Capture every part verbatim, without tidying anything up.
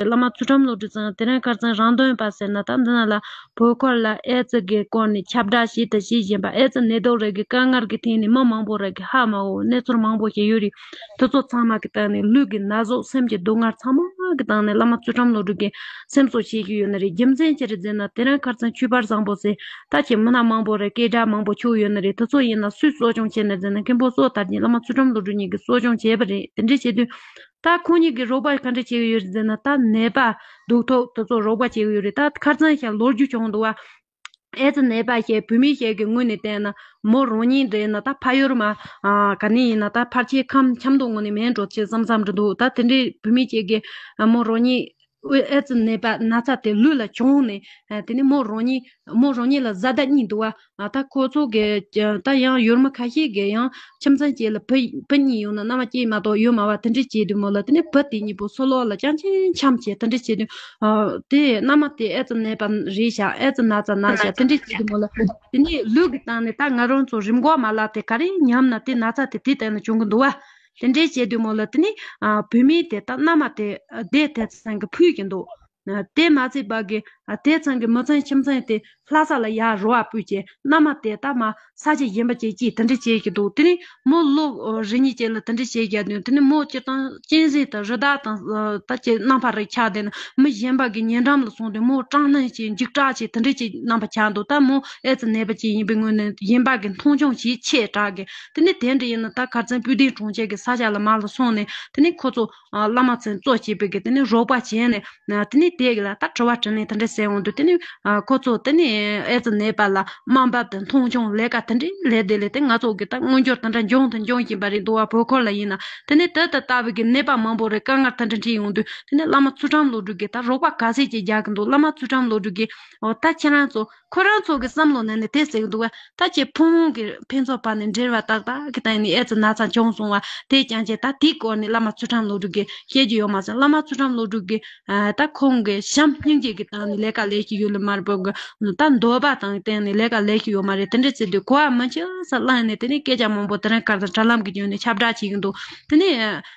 བླ་མ་ཚུལ་ཁྲིམས་བློ་གྲོས་ཚང་དེ་རིང་ཁ་སང་རང་དོན་པ་ཟེར་ན་ད་འདི་ན་ལ་བོད་ཁུལ་ལ་ཨེ་ཙི་གི་སྐོར་ནས་ཁྱབ་བསྒྲགས་བྱས་དང་བྱེད་བཞིན་པ། ཨེ་ཙི་ནད་དུག་རིགས་ཀྱི་དཀའ་ངལ་གྱི་ཐད་ནས་མི་མང་པོ་རིགས་ཀྱི་ཧ་མ་གོ་གནས་ཚུལ་མང་པོ་ཞིག་ཡོད་རེད། དེ་ཚོ་ཚང་མ་གི་སྟེང་ནས་ལུས་ཀྱི་ན་ཟུག་སེམས་ཀྱི་སྡུག་བསྔལ་ཚང་མ་གི་སྟེང་ནས་བླ་མ་ཚུལ་ཁྲིམས་བློ་གྲོས་ཀྱིས་སེམས་གསོ་བྱེད་ཀྱི་ཡོད་ནི་རེད། རྒྱུ་མཚན་ཅི་རེད་ཟེར་ན་དེ་རིང་ཁ་སང་ཆོས་པ་བཟང་པོ་ཟེར་ད་ཅི་མི་སྣ་མང་པོ་རེད། སྐད་གྲགས་མང་པོ་ཆོད་ཡོད་ནི་རེད། དེ་ཚོ་ཡིན་ན་སུས་གསོ་སྐྱོང་བྱས་ནི་ཟེར་ན་མཁན་པོ་བསོད་དར་རྒྱས་བླ་མ་ཚུལ་ཁྲིམས་བློ་གྲོས་གཉིས་ཀྱིས་གསོ་སྐྱོང་བྱས་པ་རེད། དེ་འདྲ་བྱེད་དུས། ད་ཁོང་གཉིས་ཀྱི་རོགས་པ་ག་འདྲ་བྱེད་ཀྱི་ཡོད་རེད་ཟེར་ན། ད་ནད་པ་སྡུག་ཐོག་དེ་ཚོ་རོགས་པ་བྱེད་ཀྱི་ཡོད་རེད། ད་ཁ་སང་ཞིག་ལོ་རྒྱུས་བྱུང་འདུག་བ། ཨེ་ཙི་ནད་པ་ཞིག་བུད་མེད་ཞིག་གི་ངོས་ནས་བལྟས་ན་མོ་རང་ཉིད་རེད་ན་ད་ཕ་ཡུལ་མ་ཨ་ག་ནས་ཡིན་ན་ད་ཕལ་ཆེར་ཁམས་ཆབ་མདོ་ངོས་ནས་མིན་འགྲོ་ཆེ་བསམ་བསམ་འདྲ་འདུག་ད་དེ་འདྲའི་བུད་མེད་ཞིག་གི་ཨ་མོ་རང་ཉིད་ཨེ་ཙི་ནད་པ་ན་ཚ་དེ་ལུས་ལ་བྱུང་ནས་ཨ་དེ་ནས་མོ་རང་ཉིད་མོ་རང་ཉིད་ལ་བཟའ་ཟླ་གཉིས་འདུག་བ། ཨ་ད་ཁོ་ཚོ་གི་ད་ཡང་ཡུལ་མི་ཁ་ཤས་ཀྱིས་ཡང་ཁྱིམ་ཚང་གཅིག་ལ་བུ་བུ་གཉིས་ཡོད་ན་མནའ་མ་གཅིག་མ་གཏོགས་ཡོད་མ་བ། དེ་འདྲ་བྱས་དུས་མོ་ལ་དེ་ནས་བུ་དེ་གཉིས་པོ་སོ་ལོ་ལ་རྐྱང་ཆེན་འཁྱམས་བྱས། དེ་འདྲ་བྱས་དུས་ཨ་དེ་མནའ་མ་དེ་ཨེ་ཙི་ནད་པ་རེད་ཤག་ཨེ་ཙི་ན་ཚ་ན་ཤག་དེ་འདྲ་བྱས་དུས་མོ་ལ་དེ་ནས་ལུས་ཀྱི་སྟེང་ནས་ད་ང་རང་ཚོ་རིམས་འགོག་མ་ལག་དེ་ག་རེ་ཉམས་ན་དེ་ན་ཚ་དེ་དེ་སྟེང་ནས་བྱུང་གི་འདུག་བ། དེ་འདྲ་བྱས་དུས་མོ་ལ་དེ་ནས་ཨ་བུད་མེད་དེ་ད་མནའ་མ་དེ་ཨ་དེ་དེ་ཚང་གི་ཕུད་ཀྱི་འདུག་དེ་མ་ཚད་པ་གི་ཨ་དེ་ཚང་གི་མི་ཚང་ཁྱིམ་ཚང་དེ་ལྷ་ས་ལ་ཡར་རོ་བ་ཕུད་བྱས། མནའ་མ་དེ་ད་མ་ས་ཆ་གཞན་པ་ཅིག་ཅིག་དེ་འདྲ་བྱེད་ཀྱི་འདུག་དེ་ནས་མོ་ལོ་རེ་གཉིས་ཅིག་ལ་དེ་འདྲ་བྱེད་རྒྱུ་དུས་དེ་ནས་མོ་སྤྱིར་བཏང་གཅན་གཟན་དང་རི་དྭགས་དང་ད་ཅིག་རྣམ་པ་རིགས་ཆགས་བསྡད་ན་མི་གཞན་པ་གི་ཉེ་འགྲམ་ལ་སོང་དུས་མོ་སྐྲག་སྣང་ཅིག་འཇིགས་སྐྲག་ཅིག་དེ་འདྲ་ཅིག་རྣམ་པ་ཆགས་འདུག་ད་མོ་ཨེ་ཙི་ནད་པ་ཅིག་ཡིན་པའི་ངོས་ནས་གཞན་པ་གི་མཐོང་ཆུང་བྱེད་ཆེ་དྲགས་གི། དེ་ནས་དེ་འདྲ་ཡིན་ན་ད་གར་བཙན་སྤུས་ལྡན་གྲོང་ཁྱེར་གྱི་ས་ཆ་ལ་མར་ལ་སོང་ནས་དེ་ནས་ཁོ་ཚོ་ཨ་བླ་མ་ཚོས་གཙོ་བྱས་པའི་གི་དེ་ནས་རོགས་པ་བྱས་ནས་ཨ་དེ་ནས་དེ་གི་ལ་ད་དྲི་བ་དྲིས་ལན་དེ་འདྲ་ཟེར་འོང་དུས། དེ་ནས་ཨ་ཁོ་ཚོ་དེ་ནས་ཨེ་ཙི་ནད་པ་ལ་དམའ་འབེབས་དང་མཐོང་ཆུང་ལས་ཀ་དེ་འདྲའི་ལས་དེ་ལས་དེ་ང་ཚོ་གི་ད་མངོན་འགྱུར་དེ་འདྲ་འབྱུང་དང་འབྱུང་བཞིན་པ་རེད་འདུག་བ། བོད་ཁུལ་ལ་ཡིན་ན་དེ་ནས་དེ་ལྟ་ལྟ་བུ་གི་ནད་པ་མང་པོ་རེ་དཀའ་ངལ་དེ་འདྲ་འཕྲད་ཡོང་དུས། དེ་ནས་བླ་མ་ཚུལ་ཁྲིམས་བློ་གྲོས་ཀྱིས་ད་རོགས་པ་ག་ཚད་ཅིག་རྒྱག་གི་འདུག་བླ་མ་ཚུལ་ཁྲིམས་བློ་གྲོས་ཀྱིས་འོ་ད་ཁྱེད་རང་ཚོ་ཁོ་རང་ཚོ་གི་བསམ་བློ་ནང་ནས་དེ་ཟེར་གི་འདུག་བ། ད་ཁྱེད་ཕུང་བོ་གི་ཕུན་ཚོགས་པ་ནས་འབྲེལ་བ་ཏག་ཏག་གི་སྟེང་ནས་ཨེ་ཙི་ན་ཚ་བྱུང་སོང་བ། དེ་རྐྱང་ཅིག་ད་དེའི་སྐོར་ནས་བླ་མ་ཚུལ་ཁྲིམས་བློ་གྲོས་ཀྱིས་བཤད་རྒྱུ་ཡོད་མ་ཟད། བླ་མ་ཚུལ་ཁྲིམས་བློ་གྲོས་ཀྱིས་ཨ་ད་ཁོང་གི་བྱམས་སྙིང་རྗེ་གི་སྟེང་ནས་ལས་ཀ་ལས་ཀྱི་ཡོད་ལ་མར་བོད་གི་ད་འདོད་པ་དང་སྟེང་ནས་ལས་ཀ་ལས་ཀྱི་ཡོད་མ་རེད། དེ་འདྲ་ཟེར་དུས་གོ་བ་མི་ཆོད་ས་བླངས་ནས་དེ་ནས་སྐད་ཆ་མང་པོ་དེ་རིང་ཁ་སང་དྲ་ལམ་གྱི་བརྒྱུད་ནས་ཁྱབ་བསྒྲགས་བྱེད་ཀྱི་འདུག་དེ་ནས་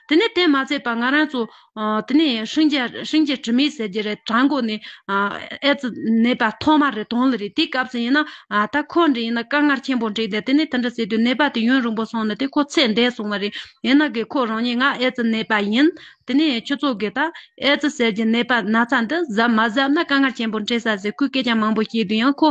དེ་ནས་དེ་མ་ཚད་པ་ང་རང་ཚོ་ཨ་དེ་ནས་ཧྲིན་ཅི་ཧྲིན་ཅི་དྲི་མེད་ཟེར་གྱི་རེད། བྲག་འགོ་ནས་ཨ་ཨེ་ཙི་ནད་པ་ཐོག་མ་རེད་དོན་ལ་རེད། དེ་སྐབས་སུ་ཡིན་ན་ཨ་ད་ཁོ་འདྲ་ཡིན་ན་དཀའ་ངལ་ཆེན་པོ་འཕྲད་དེ། དེ་ནས་དེ་འདྲ་ཟེར་དུས་ནད་པ་དེ་ཡུན་རིང་པོ་སོང་ནས་དེ་ཁོ་ཚེ་འདས་སོང་བ་རེད། ཡིན་ན་གི་ཁོ་རང་ཉིད་ང་ཨེ་ཙི་ནད་པ་ཡིན། དེ་ནས་ཁྱོད་ཚོ་གི་ད་ཨེ་ཙི་ཟེར་གྱི་ནད་པ་ན་ཚ་འདི་གཟབ་མ་གཟབ་ན་དཀའ་ངལ་ཆེན་པོ་འཕྲད་ས་ཟེར་ཁོས་སྐད་ཆ་མང་པོ་བཤད་དུས་ཡང་ཁོ།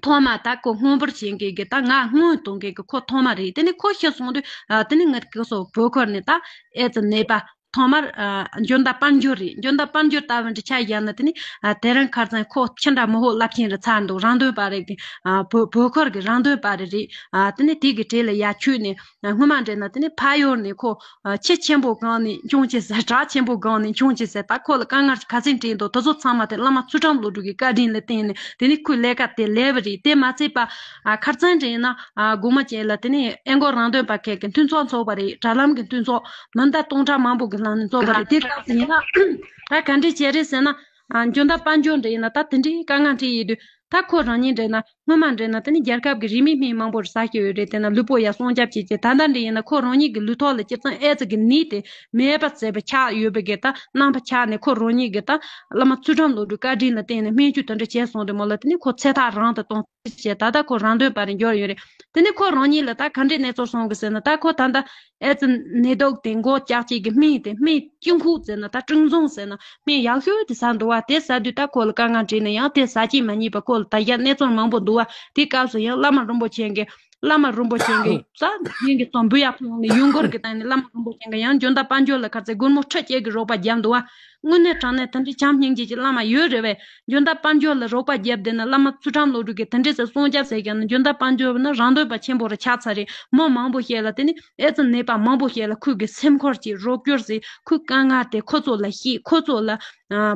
ཐོག་མ་ད་ཁོ་སྔོན་འབུར་བྱེད་མཁན་གྱི་ད་ང་སྔོན་གཏོང་མཁན་གྱི་ཁོ་ཐོག་མ་རེད། དེ་ནས་ཁོ་ཤི་སོང་དུས་ཨ་དེ་ནས་ངས་ཁོ་ཚོ་བོད་ཁུལ་ནས་ད་ཨེ་ཙི་ནད་པ་ཐོག་མར་ཨ་འཇོ་མདའ་དཔལ་འབྱོར་རེད། འཇོ་མདའ་དཔལ་འབྱོར་ལྟ་བུ་འདྲ་ཆ་བཞག་ན་དེ་ནས་ཨ་དེ་རིང་ཁ་སང་ཁོ་ཕྱི་འདྲ་མི་ཧོ་རླབས་ཆེན་རེད་ཚར་འདུག་རང་དོན་པ་རེད་གི། ཨ་བོད་བོད་ཁུལ་གྱི་རང་དོན་པ་རེད་རེད། ཨ་དེ་ནས་དེ་གི་གྲས་ལ་ཡར་ཆུད་ནས་སྔོན་མ་འདྲ་ན་དེ་ནས་ཕ་ཡུལ་ནས་ཁོ། ཨ་ཁྱི་ཆེན་པོ་སྒང་ནས་མཆོང་ཆེ་ཟེར། བྲག་ཆེན་པོ་སྒང་ནས་མཆོང་ཆེ་ཟེར། ད་ཁོ་ལ་དཀའ་ངལ་ག་ཚོད་འཕྲད་འདུག་དེ་ཚོ་ཚང་མ་དེ་བླ་མ་ཚུལ་ཁྲིམས་བློ་གྲོས་ཀྱི་བཀའ་དྲིན་ལ་བརྟེན་ནས་དེ་ནས་ཁོའི་ལས་ཀ་དེ་ལས་པ་རེད། དེ་མ་ཚད་པ་ཨ་ཁ་རྩང་འདྲ་ཡིན་ན་ཨ་དགོང་མོ་བྱས་ལ་དེ་ནས་ཨེ་མགོ་རང་དོན་པ་ཁག་གི་མཐུན་ཚོགས་འཚོགས་པ་རེད། དྲ་ལམ་གྱི་མཐུན་ཚོགས་མི་འདྲ་སྟོང་ཕྲག་མང་པོ་གི་ནང་ནས་འཚོགས་པ་རེད། དེ་སྐབས་སུ་ཡིན་ན་ད་ག་འདྲས་བྱས་རེད་ཟེར་ན། ཨ་འཇོ་མདའ་དཔལ་འབྱོར་འདྲ་ཡིན་ན་ད་དེ་འདྲའི་དཀའ་ངལ་འཕྲད་ཡོད་དུས། ད་ཁོ་རང་ཉིད་འདྲ་ན་སྔོན་མ་འདྲ་ན་དེ་ནི་རྒྱལ་ཁབ་ཀྱི་རིན་མེད་སྨན་མང་པོ་རེ་ཟ་ཤེས་ཡོད་རེད། དེ་ན་ལུས་པོ་ཡར་སྲུང་སྐྱོབ་བྱེད་ཀྱི། ད་ལྟ་འདྲ་ཡིན་ན་ཁོ་རང་ཉིད་ཀྱི་ལུས་ཐོག་ལ་སྤྱིར་བཏང་ཨེ་ཙི་གི་ནད་དེ་མེད་པ་བྱས་པ་ཆགས་ཡོད་པའི་གི་ད་རྣམ་པ་ཆགས་ནས་ཁོ་རང་ཉིད་ཀྱི་ད་བླ་མ་ཚུལ་ཁྲིམས་བློ་གྲོས་བཀའ་དྲིན་ལ་བརྟེན་ནས་སྨན་བཅོས་དེ་འདྲ་བྱས་སོང་དུས་མོ་ལ་དེ་ནི་ཁོ་ཚེ་ཐག་རིང་དུ་གཏོང་ཐབས་བྱས། ད་ལྟ་ཁོ་རང་དོན་པ་རེ་འགྱུར་ཡོད་རེད། དེ་ནི་ཁོ་རང་ཉིད་ལ་ད་ག་འདྲའི་གནས་ཚུལ་སོང་གི་ཟེར་ན། ད་ཁོ་ད་ལྟ་ཨེ་ཙི་ནད་དུག་དེ་མགོ་བཅག་བྱེད་ཀྱི་སྨན་དེ་སྨན་དཀྱུས་ཁུག་ཟེར་ན་ད་སྤྲིན་བཟང་ཟེར་ན་སྨན་ཡག་ཤོས་དེ་ཟ་འདུག་བ། དེ་ཟ་དུས་ད་ཁོ་ལ་དཀའ་ངལ་འཕྲད་ནས་ཡང་དེ་ཟ་བྱེད་མ་ཉེས་པ་ཁོ་ལ་ད་ཡ་གནས་ཚུལ་མང་པོ་འདུག་བ། དེ་སྐབས་སུ་ཡང་བླ་མ་རིན་པོ་ཆེ་གིས་བླ་མ་རིན་པོ་ཆེ་གིས་ས་ཡིན་གྱི་སོ་འབུ་ཡ་ཕུང་ནས་ཡུལ་སྐོར་གྱི་སྟེང་ནས་བླ་མ་རིན་པོ་ཆེ་གིས་ཡང་འཇོ་མདའ་དཔལ་འབྱོར་ལ་ཁ་ཚེ་སྒོར་མོ་ཁྲི་བཅུ་གི་རོགས་པ་བརྒྱབ་འདུག་བ། དངོས་གནས་དྲང་གནས་དེ་འདྲའི་བྱམས་སྙིང་རྗེ་གི་བླ་མ་ཡོད་རེད་བས། འཇོ་མདའ་དཔལ་འབྱོར་ལ་རོགས་པ་བརྒྱབ་བསྡད་ན་བླ་མ་ཚུལ་ཁྲིམས་བློ་གྲོས་ཀྱིས་དེ་འདྲས་སེ་སྲུང་སྐྱོབ་བྱས་ཀྱང་ན། འཇོ་མདའ་དཔལ་འབྱོར་ནི་རང་དོན་པ་ཆེན་པོ་རེ་ཆགས་ཚར་རེད། མི་མང་པོ་ཞིག་ལ་དེ་ནི་ཨེ་ཙི་ནད་པ་མང་པོ་ཞིག་ལ་ཁོས་ཀྱི་སེམས་ཁུར་གྱིས་རོགས་སྐྱོར་བྱས། ཁོའི་དཀའ་ངལ་དེ་ཁོ་ཚོ་ལ་བཤད། ཁོ་ཚོ་ལ་ཨ་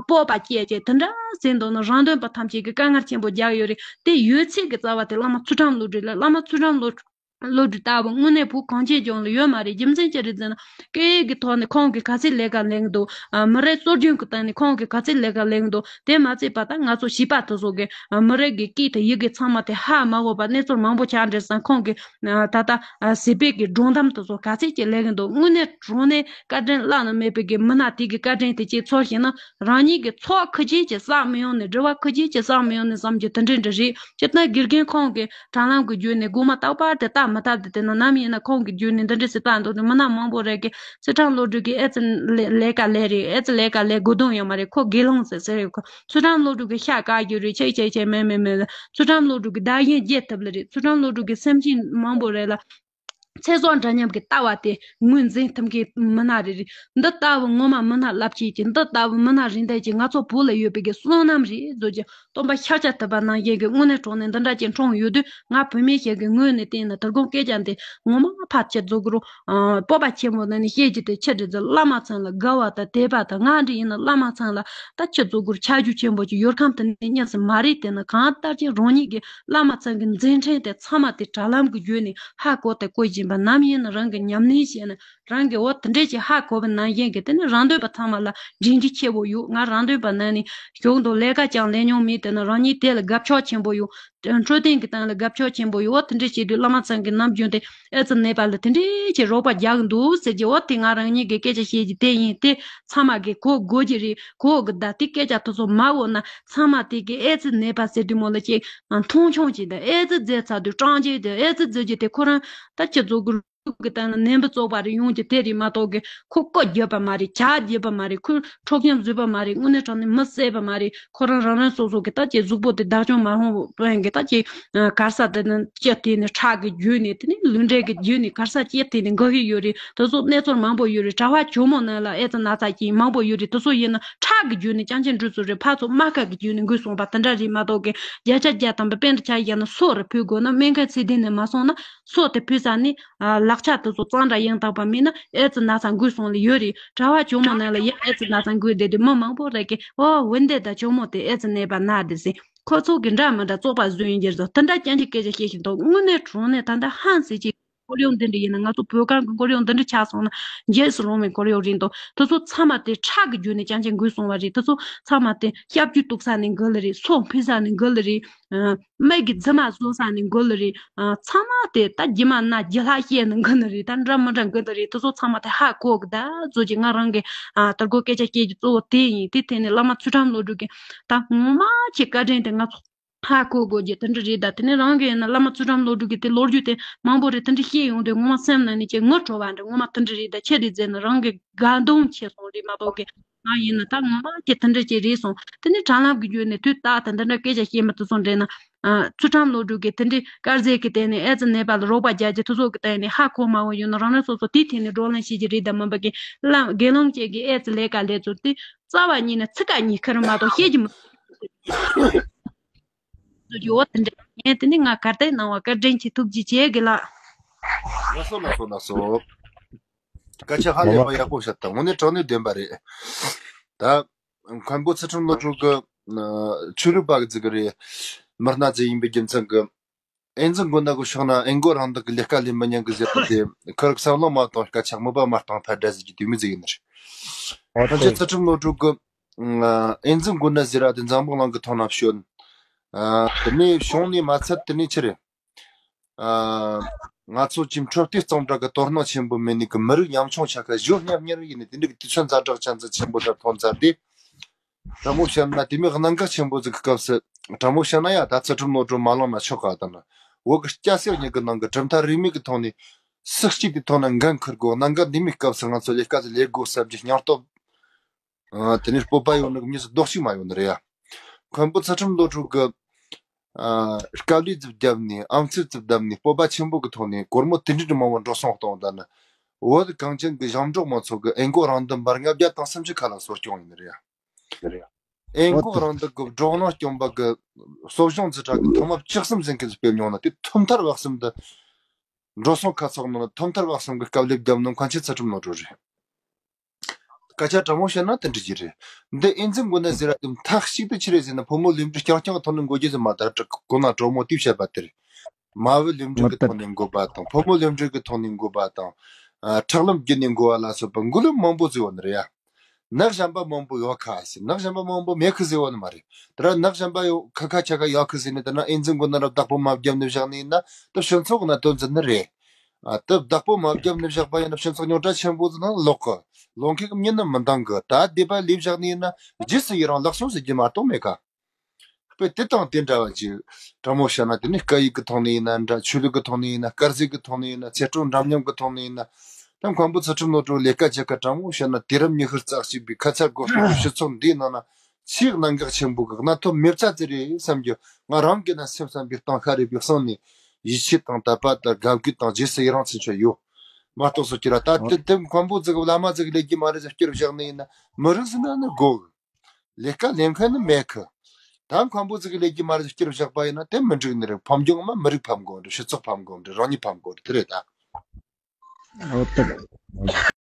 སྤོབས་པ་སྐྱེས་བྱས། དེ་འདྲ་ཟེར་འདུག་ན་རང་དོན་པ་ཐམས་ཅད་ཀྱིས་དཀའ་ངལ་ཆེན་པོ་རྒྱག་ཡོད་རེད། དེ་ཡོད་ཚད་ཀྱི་རྩ་བ་དེ་བླ་མ་ཚུལ་ཁྲིམས་བློ་གྲོས་ལ། བླ་མ་ཚུལ་ཁྲིམས་བློ་ བློ་གྲོས་ལྟ་བུ་དངོས་གནས་བོད་གངས་ཅན་ལྗོངས་ལ་ཡོད་མ་རེད། རྒྱུ་མཚན་ཅི་རེད་ཟེར་ན། སྐད་ཡིག་གི་ཐོག་ནས་ཁོང་གིས་ག་ཚད་ལས་ཀ་ལས་ཀྱི་འདུག་ཨ། མི་རབས་གསོ་སྐྱོང་གི་སྟེང་ནས་ཁོང་གིས་ག་ཚད་ལས་ཀ་ལས་ཀྱི་འདུག་དེ་མ་ཚད་པ་ད་ང་ཚོ་བྱིས་པ་དེ་ཚོ་གི་ཨ། མི་རབས་ཀྱི་སྐད་དང་ཡི་གེ་ཚང་མ་དེ་ཧ་མ་གོ་བ་གནས་ཚུལ་མང་པོ་ཆགས་འདྲ་སོང་། ཁོང་གིས་ཨ། ད་ལྟ་ཨ། བྱིས་པའི་གི་སྒྲུང་གཏམ་དེ་ཚོ་ག་ཚད་ཅིག་ལས་ཀྱི་འདུག་དངོས་གནས་དྲང་གནས་བཀའ་དྲིན་བླ་ན་མེད་པའི་གི་མི་སྣ་དེ་གི་བཀའ་དྲིན་དེ་ཅིག་ཚོར་ཤེས་ན། རང་ཉིད་ཀྱི་ཚོགས་ཁུ་ཆེ་ཅིག་བསགས་མི་ཡོང་ནས། དྲི་བ་ཁུ་ཆེ་ཅིག་བསགས་མི་ཡོང་ནས་བསམ་རྒྱུ་དེ་འདྲ་འདྲ་རེད། སྤྱིར་བཏང་དགེ་རྒན་ཁོང་གིས་དྲ་ལམ་གྱི་བརྒྱུད་ནས་སྒོ་མ་རྟག་པར་དེ་ལྟ་མི་ལྟ་དེ་དེ་ན་ནམ་ཡིན་ན་ཁོང་གི་བརྒྱུད་ནས་འདི་འདྲ་ཞིག་ལྟ་འདུག་དེ་མི་སྣ་མང་པོ་རེད་གི། ཚུལ་ཁྲིམས་བློ་གྲོས་ཀྱིས་ཨེ་ཙི་ལས་ལས་ཀ་ལས་རེད། ཨེ་ཙི་ལས་ཀ་ལས་དགོས་དོན་ཡོད་མ་རེད། ཁོ་དགེ་སློང་ཟེར་ཟེར་ཡོད་ཁོ། ཚུལ་ཁྲིམས་བློ་གྲོས་ཀྱིས་ཤ་བཀག་རྒྱུ་རེད། ཆེ་ཆེ་ཆེ་མེད་མེད་མེད་ལ། ཚུལ་ཁྲིམས་བློ་གྲོས་ཀྱིས་བདག་གཞན་བརྗེ་ཐུབ་ལ་རེད། ཚུལ་ཁྲིམས་བློ་གྲོས་ཀྱིས་སེམས་ཅན་མང་པོ་རེད་ལ། ཚེ་སྲོག་འདྲ་མཉམ་གྱི་ལྟ་བ་དེ་ངོས་འཛིན་ཐུབ་མཁན་མི་སྣ་རེ་རེད། འདི་ལྟ་བུ་ངོ་མ་མི་སྣ་རླབས་ཆེན་གྱི། འདི་ལྟ་བུ་མི་སྣ་རིན་ལྡན་གྱི་ང་ཚོ་བོད་ལ་ཡོད་པའི་གི་བསོད་ནམས་རེད་བཟོ་རྒྱུ། སྟོན་པ་ཤཱཀྱ་ཐུབ་པ་ནང་བཞིན་གྱི་དངོས་གནས་དྲང་གནས་འདི་འདྲ་ཅིག་འཁྲུངས་ཡོད་དུས། ང་བུད་མེད་ཞིག་གི་ངོས་ནས་བལྟས་ན། དོ་དགོང་སྐད་ཆ་འདི་ངོ་མ་ཕར་ཅིག་རྫོགས་གི་རུང་། ཨ། སྤོབས་པ་ཆེན་པོ་ནང་ནས་བཤད་རྒྱུ་དེ་ཆི་རེད་ཟེར། བླ་མ་ཚང་ལ་དགའ་བ་དང་དད་པ་དང་། ང་འདྲ་ཡིན་ན་བླ་མ་ཚང་ལ་ད་ཅིག་རྫོགས་གི་རུང་ཆ་རྒྱུས་ཆེན་པོ་ཅིག་ཡོད་ཁམས་དེ་ནས་གཉིས་སུ་མ་རེད། དེ་ནི་གང་ལྟར་ཀྱང་རང་ཉིད་ཀྱི་བླ་མ་ཚང་གི་མཛད་འཕྲིན་དེ་ཚང་མ་དེ་དྲ་ལམ་གྱི་བརྒྱུད་ནས་ཧ་གོ་དང་གོ་བཞིན་པ། ནམ་ཡིན་ན་རང་གི་ཉམས་ལེན་བྱས་ན། རང་གི་འོ་དེ་འདྲས་ཀྱི་ཧ་གོ་བའི་ནང་བཞིན་གྱི་དེ་ནི་རང་འདོད་པ་ཚང་མ་ལ་འདྲེན་རྒྱུ་ཆེ་བོ་ཡོད། ང་རང་འདོད་པ་ནང་ནས་ཞོག་འདུག་ལས་ཀ་ཀྱང་ལས་མྱོང་མེད། དེ་ནི་རང་ཉིད་དེ་ལ་དགའ་ཕྱོགས་ཆེན་པོ་ཡོད། འཕྲོད་བསྟེན་གྱི་སྟེང་ལ་དགའ་ཕྱོགས་ཆེན་པོ་ཡོད། འོ་དེ་འདྲས་བྱེད་དུས་བླ་མ་ཚང་གི་ནམ་རྒྱུན་དེ་ཨེ་ཙི་ནད་པ་ལ་དེ་འདྲས་ཀྱི་རོགས་པ་རྒྱག་གི་འདུག་ཟེར་གྱི། འོ་དེ་ང་རང་ཉིད་ཀྱི་སྐད་ཆ་བཤད་རྒྱུ་དེ་ཡིན། དེ་ཚང་མ་གི་གོ་དགོས་ཀྱི་རེད། གོ་གི། ད་དེ་སྐད་ཆ་དེ་ཚོ་མ་གོ་ན་ཚང་མ་དེ་གི་ཨེ་ཙི་ནད་པ་ཟེར་དུས་མོ་ལ་ཅིག་མཐོང་ཆུང་བྱེད། ད་ཨེ་ཙི་ཟེར་ཚར་དུས་སྤྲང་རྒྱུ་དེ། ཨེ་ཙི་ཟེར་རྒྱུ་དེ་ཁོ་རང་ད་ཅི་ཟེར་དགོས། གི་སྟེང་ལ་ནན་པོ་བཙོག་པ་རེ་ཡོང་རྒྱུ་དེ་རེད་མ་གཏོགས་གི། ཁོ་ཀོ་རྒྱབ་པ་མ་རེད། ཇ་རྒྱབ་པ་མ་རེད། ཁོས་ཁྲོག་སྐྱམ་བཟོས་པ་མ་རེད། དངོས་གནས་དྲང་གནས་མི་བསད་པ་མ་རེད། ཁོ་རང་རང་རང་སོ་སོ་གི་ད་ཅིག་གཟུགས་པོ་དེ་བདག་སྐྱོང་མ་ཧོང་པོ་ཡིན་གི། ད་ཅིག་གར་ས་དེ་ནི་ཅི་དེ་ནི་ཁྲག་གི་རྒྱུད་ནས། དེ་ནི་ལུས་འབྲེལ་གི་རྒྱུད་ནས་གར་ས་ཅི་དེ་ནི་འགོ་གི་ཡོད་རེད། དེ་ཚོ་གནས་ཚུལ་མང་པོ་ཡོད་རེད། གྲྭ་བ་ཇོ་མོ་ནང་ལ་ཨེ་ཙི་ན་ཚ་ཅིག་མང་པོ་ཡོད་རེད། དེ་ཚོ་ཡིན་ན་ཁྲག་གི་རྒྱུད་ནས་རྐྱང་ཅན་འགོས་སོང་རེད། ཕར་ཚུར་རྨ་ཁ་གི་རྒྱུད་ནས་འགོས་སོང་པ་དེ་འདྲ་རེད་མ་གཏོགས་གི། བརྒྱ་ཆ་བརྒྱ་ཐམ་པ་དཔེར་ན་ཆ་བཞག་ན་སོ་རེ་ཕུད་དགོས་ན་སྨན་ཁང་ཚད་ལྡན་ནས་མ་སོང་ན། སོ་དེ་ཕུད་ས་ནས། ཨ། ལག་ཆ་དེ་ཚོ་གཙང་སྦྲ་ཡང་དག་པ་མེད་ན་ཨེ་ཙི་ན་ཚ་འགོས་སོང་ལེ་ཡོད་རེད། གྲྭ་བ་ཇོ་མོ་ནང་ལ་ཡང་ཨེ་ཙི་ན་ཚ་འགོས་བསྡད་དུས་མི་མང་པོ་རེ་གིས། ཨོ། འོན་ཏེ་ད་ཇོ་མོ་དེ་ཨེ་ཙི་ནད་པ་ན་བསྡད་ཟིན། ཁོ་ཚོ་གི་འདྲ་མི་འདྲ་བཙོག་པ་བཟོས་ཡིན་གྱི་རེད་ཟེར། དེ་འདྲ་རྐྱང་གཅིག་སྐད་ཆ་བཤད་བཞིན་འདུག་དངོས་གནས་དྲང་གནས་ད་ལྟ་ཧང་སང་ཅིག་འཁོར་ཡུག་འདི་འདྲ་ཡིན་ན། ང་ཚོ་བོད་ཁམས་ཀྱི་འཁོར་ཡུག་འདི་འདྲ་ཆགས་སོང་ན་འཇིགས་སུ་རུང་བའི་འཁོར་ཡུག་རེད་འདུག་དེ་ཚོ་ཚང་མ་དེ་ཁྲག་གི་རྒྱུད་ནས་རྐྱང་རྐྱང་འགོས་སོང་བ་རེད། དེ་ཚོ་ཚང་མ་དེ་སྐྱབས་རྒྱུ་གཏུག་ས་ནས་འགོས་ལེ་རེད། སོ་ཕུད་ས་ནས་འགོས་ལེ་རེད། ཨ། མིག་གི་རྫི་མ་བཟོ་ས་ནས་འགོས་ལེ་རེད། ཨ། ཚང་མ་དེ་ད་རྒྱུ་མ་ན་རྒྱུ་ལྷག་བཤད་ནས་འགོས་ནི་རེད། ད་འདྲ་མི་འདྲ་འགོས་ནི་རེད། དེ་ཚོ་ཚང་མ་དེ་ཧ་གོ་གི། ད་བཟོ་གི་ང་རང་གི། ཨ། དེ་གོ་སྐད་ཆ་བཤད་རྒྱུ་གཙོ་བོ་དེ་ཡིན། དེ་དེ་ནས་བླ་མ་ཚུལ་ཁྲིམས་བློ་གྲོས་ཀྱི་ད་ངོ་མ་ཀྱི་བཀའ་དྲིན་དེ་ང་ཚོ་ཧ་གོ་དགོས་རྒྱུ་དེ་འདྲ་རེད། ད་དེ་ནས་རང་གི་ཡིན་ན་བླ་མ་ཚུལ་ཁྲིམས་བློ་གྲོས་ཀྱི་དེ་ལོ་རྒྱུས་དེ་མང་པོ་རེད། དེ་འདྲ་བཤད་ཡོང་དུས་ངོ་མ་སེམས་ནང་ནས་ཀྱི་ངུ་བྲོ་བ་འདྲ་ངོ་མ་དེ་འདྲ་རེད། ད་ཆི་རེད་ཟེར་ན་རང་གི་དགའ་སྡང་ཆེ་སོང་རེད་མ་གཏོགས་གི། ང་ཡིན་ན་ད་ངོ་མ་ཀྱི་དེ་འདྲ་ཅིག་རེད་སོང་། དེ་ནས་དྲ་ལམ་གྱི་བརྒྱུད་ནས་དུས་རྟག་ཏུ་འདི་འདྲ་སྐད་ཆ་བཤད་མི་དེ་ཚོ་འདྲ་ན། ཨ། ཚུལ་ཁྲིམས་བློ་གྲོས་ཀྱི་དེ་འདྲའི་དཀར་ཟས་ཀྱི་སྟེང་ནས་ཨེ་ཙི་ནད་པ་ལ་རོགས་པ་རྒྱག་རྒྱུ་དེ་ཚོ་གི་སྟེང་ནས་ཧ་གོ་མ་འོང་ཡོད་ན། རང་རང་སོ་སོ་དེའི་ཐད་ནས་བགྲོ་གླེང་བྱེད་ཀྱི་རེད། ད་མིན་པ་གི་བླ་དགེ་སློང་བཅས་ཀྱི་ཨེ་ཙི་ལས་ཀ་ལས་ཚུལ་དེ་རྩ་བ་ཉིད་ནས་ཚིག་ཀ་གཉིས་ཁར་མ་གཏོགས་བཤད་ཀྱི་མི་འདུག་འོ་དེ་འདྲ་ཡིན། དེ་ནས་ང་གར་བལྟས་གནང་བ་བཀའ་དྲིན་ཆེ། ཐུགས་རྗེ་ཆེ་དགེ་ལགས། ལགས་སོ་ལགས་སོ་ལགས་སོ། སྐད་ཆ་ཧ་ལས་པ་ཡག་པོ་བཤད་ད། དངོས་གནས་དྲང་གནས་བདེན་པ་རེད། ད་མཁན་པོ་ཚུལ་ཁྲིམས་བློ་གྲོས་ཀྱི་ཆོས་ལུགས་པ་གི་ཟིག་གི་རེད། མི་སྣ་ཟིག་ཡིན་པའི་རྒྱུ་མཚན་གྱིས། ཨེ་ཙི་འགོས་ན་གི་ཤོག་ན་ཨེ་མགོ་རང་འདུག་གི་ལས་ཀ་ལས་མི་ཉན་གི་ཟེར་པ་དེ། ཁིར་བསམ་བློ་མ་གཏོང་སྐད་ཆ་དམིགས་པ་མ་བཏང་ཕར་འདྲ་ཟེར་གྱི་དེ་མི་ཟིག་ཡིན་ནི་རེད། ཨོ་ཁྱེད་ཚུལ་ཁྲིམས་བློ་གྲོས་གི། ཨ། ཨེ་ཙི་འགོས་ན་ཟེར་ར་དེ་འཛམ་བུ་གླིང་གི་ཐོག་ན་བྱོན། ཨ། དེ་ནས་བྱུང་ནས་མ་ཚད་དེ་ནས་ཆི་རེད། ཨ། ང་ཚོ་ཅིག་འཕྲོད་བསྟེན་གཙང་སྦྲ་གི་དོ་སྣང་ཆེན་པོ་མེད་ནི་གི་མི་རིགས་ཉམ་ཆུང་ཆ་ཁ་གཞོན་ཉམ་ཉེར་ཡིན་ནི་དེ་འདྲ་གི་དུས་ཚོད་ཛ་དྲག་ཅན་ཟིག་ཆེན་པོ་ཟིག་ཐོན་ཚར་དུས། དྲང་མོ་བཤད་ན་དེ་མོ་གནད་འགག་ཆེན་པོ་ཟིག་གི་སྐབས་སུ། དྲང་མོ་བཤད་ན་ཡ་ད་ཚུལ་ཁྲིམས་བློ་གྲོས་མ་ལངས་ན་ཆོག་ག་ད་ན། བོད་གི་སྐྱ་སེར་གཉིས་ཀྱི་ནང་གི་གྲུབ་མཐའ་རིས་མེད་ཀྱི་ཐོག་ནས་སྲིད་སྤྱི་དེ་ཐོག་ན་འགན་འཁུར་དགོས། གནད་འགག་འདི་མོའི་སྐབས་སུ་ང་ཚོ་ལས་ཀ་ཟིག་ལས་དགོས་བསམ་གྱི་སྙིང་སྟོབས། ཨ། དེ་ནས་སྤོབས་པ་ཡོད་ནི་གི་མྱི་སུ་རྡོག་གཅིག་མ་ཡོད་ནི་རེད་ཡ། མཁན་པོ་ཚུལ་ཁྲིམས་བློ་གྲོས་གི། ཨ། དཀའ་ལས་ཟིག་བརྒྱབ་ནས་ཨང་ཚིག་ཟིག་བརྡབས་ནས་སྤོབས་པ་ཆེན་པོ་གི་ཐོག་ནས་སྒོར་མོ་དེ་འདྲ་མང་བོ་འགྲོ་སོང་གཏོང་ད་ནི། བོད་གངས་ཅན་གྱི་ཞིང་འབྲོག་མང་ཚོགས་ཀྱི་ཨེ་མགོ་རང་འདུག་འབར་ལྔ་བརྒྱ་དང་སུམ་ཅུ་ཁ་ལ་གསོ་སྐྱོང་ཡིན་ནི་རེད་ཡ། ཨེ་མགོ་རང་འདུག་གི་བགྲོ་གླེང་སྐྱོང་པ་གི་གསོ་སྦྱོང་ཟིག་གྲ་གི་ཐེངས་མ་བཅུ་གསུམ་ཟིན་གི་ཟིག་སྤེལ་མྱོང་ན། དེ་ཐོག་མཐའ་བར་གསུམ་དུ་འགྲོ་སོང་ཁ་ཚོགས་ནང་ཐོག་མཐའ་བར་གསུམ་གི་དཀའ་ལས་བརྒྱབ་ནོ་མཁན་ཆེན་ཚུལ་ཁྲིམས་བློ་གྲོས་རེད། སྐད་ཆ་དྲང་མོ་བཤད་ན་དེ་འདྲ་ཅིག་རེད། འདི་ཨེ་ཙི་འགོས་ན་ཟེར་ར་དེ་མཐའ་གཅིག་ཏུ་ཆི་རེད་ཟེར་ན་ཕོ་མོ་ལུས་འབྲེལ་རྐྱང་རྐྱང་ཐོག་ནས་འགོས་རྒྱུ་ཟིག་མ་རེད། གོ་ན་དྲང་མོ་དེ་བཤད་པ་དེ་རེད། མ་བུ་ལུས་འབྲེལ་གྱི་ཐོག་ནས་འགོ་པ་དང་ཕོ་མོ་ལུས་འབྲེལ་གྱི་ཐོག་ནས་འགོ་པ་དང་། ཨ་ཁྲག་ལམ་བརྒྱུད་ནས་འགོ་བ་ལ་སོགས་པ་འགོ་ལུགས་མང་པོ་ཟིག་ཡོད་ནི་རེད་ཡ། ནད་གཞན་པ་མང་པོ་ཡོད་ཁ་ཟེར། ནད་གཞན་པ་མང་པོ་མེད་ཁི་ཟེར་བ་ནི་མ་རེད། དེ་ར་ནད་གཞན་པ་ཡོད་ཁ་ཁ་ཆ་ཁ་ཡོད་ཁི་ཟེར་ནས་དེ་ན་ཨེ་ཛི་འགོ་ན་ར་བདག་པོ་མ་བརྒྱབ་ནས་བཞག་ནས་ཡིན་ན་དེ་སྤྱི་ཚོགས་གནད་དོན་ཟིན་ནི་རེད། ཨ་དེ་བདག་པོ་མ་བརྒྱབ་ནས་བཞག་པ་ཡིན་ན་སྤྱི་ཚོགས་རྙོག་དྲ་ཆེན་པོ་ཟིག་ནང་ལོག་གི། ལོག་མཁན་གི་མྱི་ནི་མི་འདང་གི། ད་སྡེ་པ་ལས་བཞག་ནས་ཡིན་ན་རྗེས་སུ་ཡི་རང་ལག་སོང་ཟེར་རྒྱུ་མ་གཏོགས་མེད་ཀ། དཔེ་དེ་དང་དེ་འདྲ་བ་ཅིག་དྲང་མོ་བཤད་ན་དེ་ནི་སྐད་ཡིག་གི་ཐོག་ནས་ཡིན་ན་འདྲ། ཆོས་ལུགས་ཀྱི་ཐོག་ནས་ཡིན་ན། དཀར་ཟས་ཀྱི་ཐོག་ནས་ཡིན་ན། ཚེ་སྲོག་འདྲ་མཉམ་གྱི་ཐོག་ནས་ཡིན་ན། ད་མཁན་པོ་ཚུལ་ཁྲིམས་བློ་གྲོས་ལས་ཀ་བྱེད་ཀ། དྲང་མོ་བཤད་ན་དུས་རབས་ཉི་ཤུ་རྩ་གཅིག་པའི་ཁ་ཚ་དགོས་གཏུགས་ཀྱི་སྤྱི་ཚོགས་འདིའི་ནང་ན་ཆེས་གནད་འགག་ཆེན་པོ་གི་གནད་དོན་མེད་ཚ་ཙི་རེད་བསམ་རྒྱུ། ང་རང་གི་ན་སེམས་བསམ་པའི་གཏིང་ཤ་རེད་པའི་གསུང་ནས་ཡིད་ཆེས་དང་དད་པ་དང་དགའ་གུས་དང་རྗེས་སུ་ཡི་རང་ཚུན་ཆད་ཡོད་མ་གཏོགས་སོ་ཅི་ར། ད་དེ་དེ་མཁན་པོ་ཟིག་བླ་མ་ཟིག་ལས་ཀྱི་མ་རེད་ཟེར་བསྐྱུར་བཞག་ནས་ཡིན་ན་མི་རིགས་ཟིན་ན་ནི་དགོས། ལས་ཀ་ལས་མཁན་ནི་མེད་གི། ད་མཁན་པོ་ཟིག་གི་ལས་ཀྱི་མ་རེད་ཟེར་བསྐྱུར་བཞག་པ་ཡིན་ན་དེ་མི་འགྲིག་ནི་རེད། ཕམ་རྒྱུ་ངོ་མ་མི་རིགས་ཕམ་དགོས་རེད། སྤྱི་ཚོགས་ཕམ་དགོས་རེད། རང་ཉིད་ཕམ་དགོས་རེད། དེ་རེད་ད། འོ་དེ།